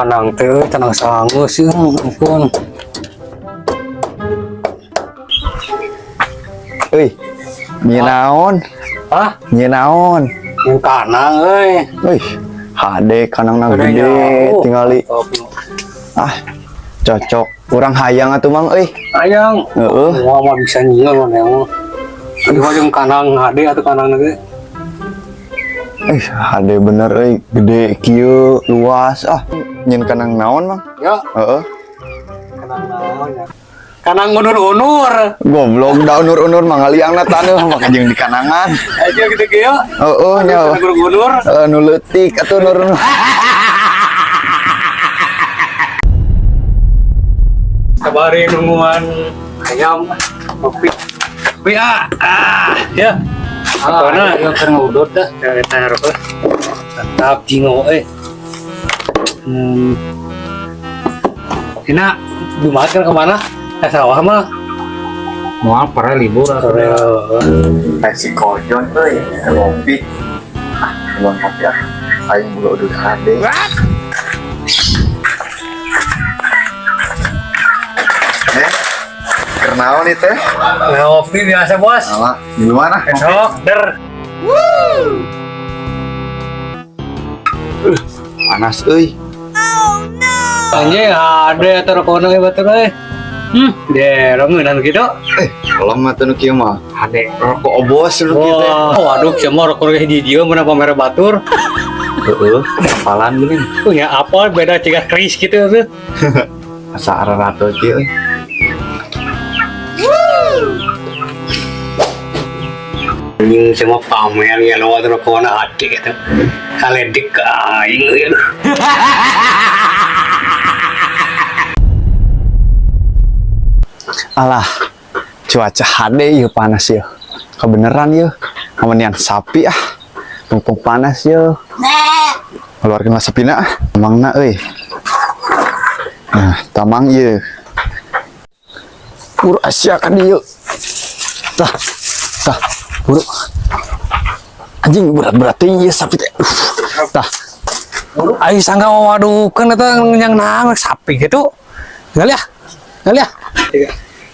Kanang teh euy, tenang sangeus sih, ampun. Euy, nyi naon? Hah? Nyi naon? Yang kanang euy. Euy, hade kanangna Gede gede tingali. Oh, Ah, cocok. Urang hayang atuh, Mang euy. Ayang. Heeh. Wah, mah bisa nyieun mah yang. Aduh, jeung kanang hade atuh kanang ge. Eh, hade bener euy, gede kieu, luas. Ah, nyin kanang naon, Mang? Ya, Heeh. kanang naon ya. Kanang unur-unur. Goblok da unur-unur mangaliangna taneuh maka jeung di kanangan. Aja gitu kieu. Heeh nya. Kanang unur-unur. Heeh, nu leutik atuh unur-unur. Kabari nungguan ayam kopi. Kopi ah, ah ya. Ah, ya keur ngudut dah. Ya eta rokok. Tetap jingo eh. Ina, Jumat kan kemana? Eh, sawah mah. Moal pare libur atuh. Sore. Si kojon euy, ngopi. Ah, buang kopi ah. Aing boga udud hade. Eh, keur naon ieu teh? Ngopi biasa, Bos. Alah, gimana? Besok, der. Panas euy. Anjing ada atau rokona euy batur euy. Deh, ngeunaan gitu. Eh, kalau mah teu nu kieu mah. Ade. Rokok obos nu kieu teh. Wah, waduh, semua rokok hiji dieu mana pamer batur. Heeh, kapalan geuning. Punya apa beda cegah keris gitu tuh. Asa ararato kieu euy. Anjing semua pamer ya lo atau rokona hati gitu. Kaledik ke aing euy aduh. Alah, cuaca hade ieu panas ieu. Kebeneran ieu. Kamenian sapi ah. Mumpung panas ieu. Keluarkeun lah sapina ah. Tamangna euy. Nah, tamang ieu. Buru Asia kan ieu. Tah. Tah, buru. Anjing berat-berat teh ieu sapi teh. Tah, Aing sangka wadukeun eta yang naon sapi gitu. Ngali ah. Ngali ah.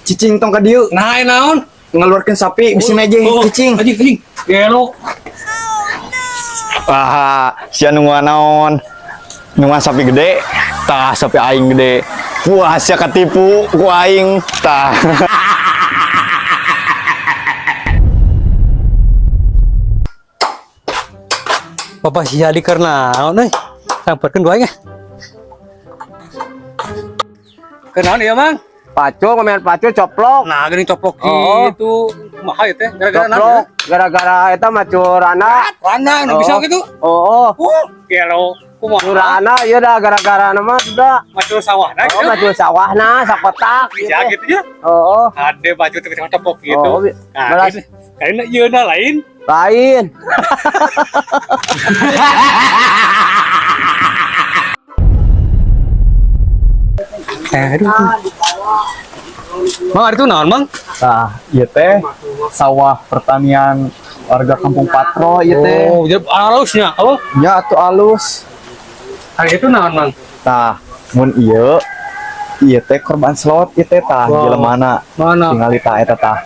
Cicing tong ka dieu. Nah, naon? Ngeluarkeun sapi bisi meje Oh, cicing. Anjing, anjing. Gelo. Wah, sia nungguan naon? Nungguan sapi gede. Tah, sapi aing gede. Wah, sia ketipu ku aing. Tah. Bapak si Adi keur naon euy? Samperkeun dua nya. Keur naon ieu, Mang? Pacu, ngomean pacu coplok. Nah, geuning coplok Oh. gitu. Kumaha ieu teh? Gara-gara naon? Coplok gara-gara eta macu rana. Rana nu bisa gitu. Oh, Oh, gelo. Kumaha? nu rana ieu dah gara-gara nama sudah. Macul sawahna Oh, gitu. macu sawahna sakotak Bisa gitu. gitu ya. Oh, Ada baju tuh coplok gitu. Oh, Nah, belas. ini kayaknya ieu lain. Lain. Eh, aduh. Mang, itu naon, Mang? Tah, ieu teh sawah pertanian warga Kampung Patro ieu teh. Oh, jadi halusnya. Oh, Nya atuh alus. hari itu naon, Mang? Tah, mun ieu ieu teh korban slot ieu teh tah Wow. jelemana. Mana? Tingali tah eta tah.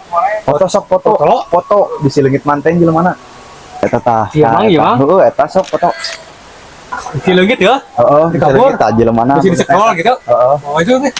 Foto sok foto. Foto? Foto bisi leungit manten jelemana. Eta tah. Iya, Tah, Mang, iya, eta. Mang. Heeh, eta sok foto. Si leungit ya? Heeh, Di bisi kabur? leungit tah jelemana. Bisi di sekolah gitu? Heeh. Oh, itu teh.